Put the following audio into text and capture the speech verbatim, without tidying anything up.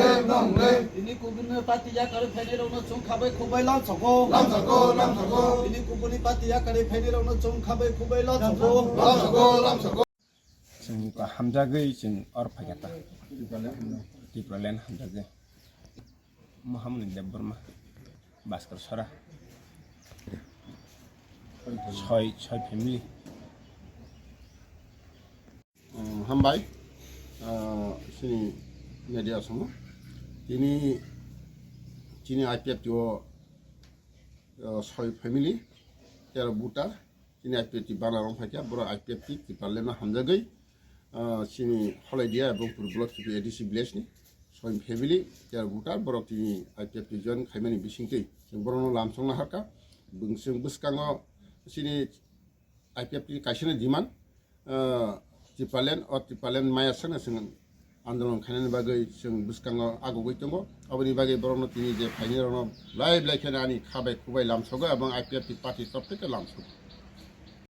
Tini kubuni party yakarwi phainairokno chwng khabai khubai lamsogo. Lamsogo, lamsogo. Tini kubuni party yakarwi phainairokno chwng khabai khubai lamsogo. Lamsogo, lamsogo. Chwng hamjagwi chwng or phaikha ta. Tipraland hamjagwi. Mahamuni Debbarma, Bhaskar Sora. Soi, soi family. Hambai, chini media songno. Tini chini I P F T o soi family, tero buta, chini I P F T bana rong phaikha, boro I P F T Tipraland no hamjagwi, chini Holaidia ebong Purbo Block A D C village ni soi family, tero buta, borok chini I P F T join khaimani bisingtwi, chwng borokno lamsokna harkha, bwskango chini I P F T ni kaisa ni demand, ah, Tipraland, o Tipraland maya sakna chwng andolon khainani bagwi chwng bwskango agugwi tongo. Aboni bagwi borokno tini je phainirokno belai belai kheno ani kha bai khu bai lamsogo, ebong I P F T party toptwi khe lamsogo.